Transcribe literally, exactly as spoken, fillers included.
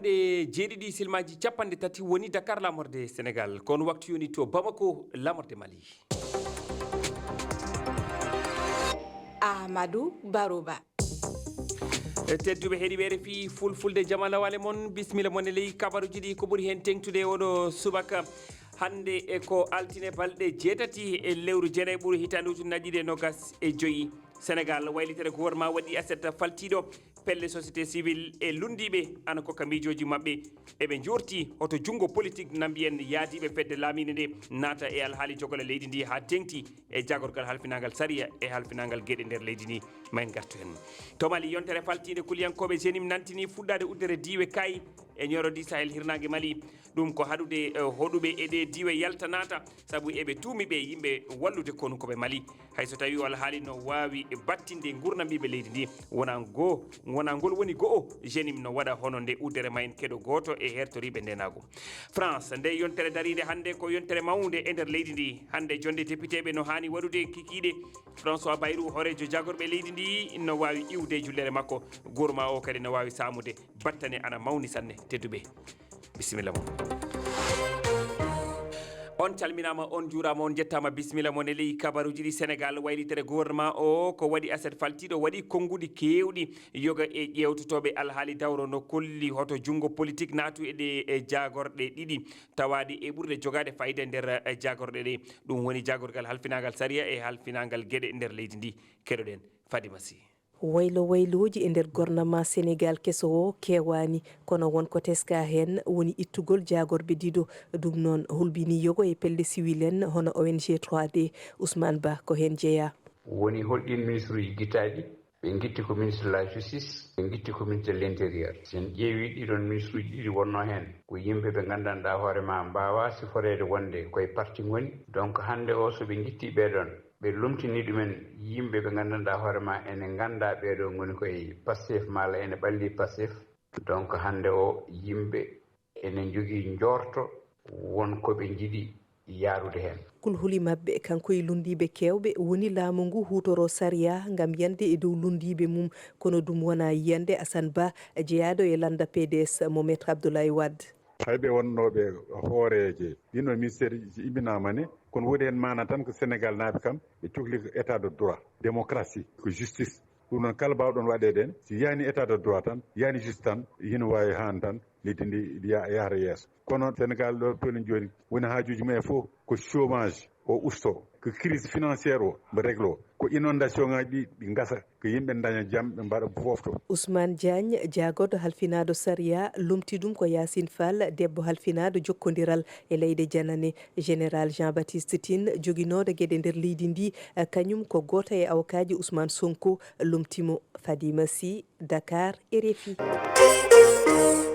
Ɗe jeeɗiɗi silmaaji capanɗe tati woni Dakar, laamorde Senegaal. Kono waktu yoni to Bamako, laamorde Mali. Amadou Baroba. E tedduɓe heɗiɓe R F I Fulfulde, jama lawale mon, bisimilla mon e ley kabaruji ɗi. Ko ɓuri heen teŋtude e oɗo subaka hannde, e ko altine, balɗe jeetati e lewru jeenayi ɓuru, hitaande ujunnaji ɗiɗi e nogas e joyi. Senegaal, waylitere gouvernement waɗi aset faltiiɗo pelle société civile e lunndiiɓe ana kokka miijooji maɓɓe. Eɓe njoorti hoto junngo politique na mbiyen yaadiiɓe fedde laamiinde nde naata e alhaali jogole leydi ndi haa teeŋti e jaagorgal halfinaangal sariya e halfinaangal geɗe nder leydi ndi. Ma en ngartu heen. To Mali, yontere faltiinde kuliyankooɓe jenim nantini fuɗɗaade uddere diiwe Kaayi e ñooro ndi Sahel hirnaange Mali. Ɗum ko haɗude, eh, hoɗuɓe e ɗee diiwe yalta naata, sabu eɓe tuumi ɓe yimɓe wallude konunkooɓe Mali. Hay so tawii o alhaali no waawi battinde nguurndam ɓiɓɓe leydi ndi, wonaa ngo, wonaa ngol woni go'o jenim no waɗa hono nde uddere ma en keɗo gooto e hertoriiɓe ndeenaagu. France, nde yontere dariinde hannde ko yontere mawnde e nder leydi ndi. Hannde jonnde depiteeɓe no haani waɗude kikiiɗe. François Bayrou, hooreejo jaagorɓe leydi ndi, no waawi iwde e jullere makko. Goorma o kadi no waawi saamude. Battane ana mawni sanne, tedduɓe. Bisimilla mon. On calminaama, on njuuraama, on njettaama. Bisimilla mon e ley kabaruuji ɗi. Senegaal, waylitere gouvernement o ko waɗi aset faltiiɗo, waɗi konnguɗi keewɗi. Yoga e ƴeewtotooɓe alhaali dawro no kolli hoto junngo politique naatu e ɗe, e jaagorɗe ɗiɗi tawaaɗe e ɓurde jogaade fayida nder, e jaagorɗe ɗe. Ɗum woni jaagorgal halfinaangal sariya e halfinaangal geɗe nder leydi ndi. Keɗoɗen Fadima Sy. Waylo waylooji e nder gouvernement Senegaal keso o keewaani, kono won ko teskaa heen woni ittugol jaagorɓe ɗiɗo. Ɗum noon hulɓinii yogo e pelle siwil en hono O N G trois D. Ousmane Ba ko heen jeyaa. Woni holɗiin ministruuji gittaaɗi? Ɓe ngitti ko ministre de la justice, ɓe ngitti ko ministre de l'intérieur. Si en ƴeewii ɗiɗon ministruuji ɗiɗi wonnoo heen, ko yimɓe ɓe nganndanɗaa hoore maa mbaawaa siforeede wonde koye parti ngoni. Donc hannde o so ɓe ngittii ɓee ɗoon, ɓe lomtinii ɗumen yimɓe ɓe nganndanɗaa hoore maa ene nganndaa ɓee ɗoo ngoni koye Pastef malla ene ɓallii Pastef. Donc hannde o yimɓe ene njogii njoorto won ko ɓe njiɗi yaarude heen. Kulhuli maɓɓe, kanko e lunndiiɓe keewɓe, woni laamu ngu huutoroo sariya ngam yande e dow lunndiiɓe mum. Kono ɗum wonaa yiyannde Assane Ba, jeyaaɗo e lannda P D S mo Maître Abdoulaye Wade. Hay ɓe wonnooɓe hooreeje ɗiin ɗo ministère ji imbinaama ne, kono woodi heen maana tan ko Senegaal naaɓe kam, ɓe cokli ko état de droit, démocratie, ko justice. Ɗum noon, kala mbaawɗon waɗeede heen, si yaani état de droit tan, yaani juste tan, hino waawi haan tan, leydi ndi ya-, yahra yeeso. Kono Senegaal ɗo tolni jooni, woni haajuuji mum e fof ko chômage o usto, ko crise financière o mbo réglo, ko inondation ŋaaji ɗi, ɗi ngasa, ko yimɓe daña jam, ɓe mbaɗa foofto. Ousmane Diagne, jaagorɗo halfinaaɗo sariya, lomti ɗum ko Yacine Fall, debbo halfinaaɗo jokkondiral e leyɗe janane. Général Jean-Baptiste Tine, joginooɗo geɗe nder leydi ndi, kañum ko gooto e awokaaji Ousmane Sonko, lomti mo. Fadima Sy, Dakar, R F I.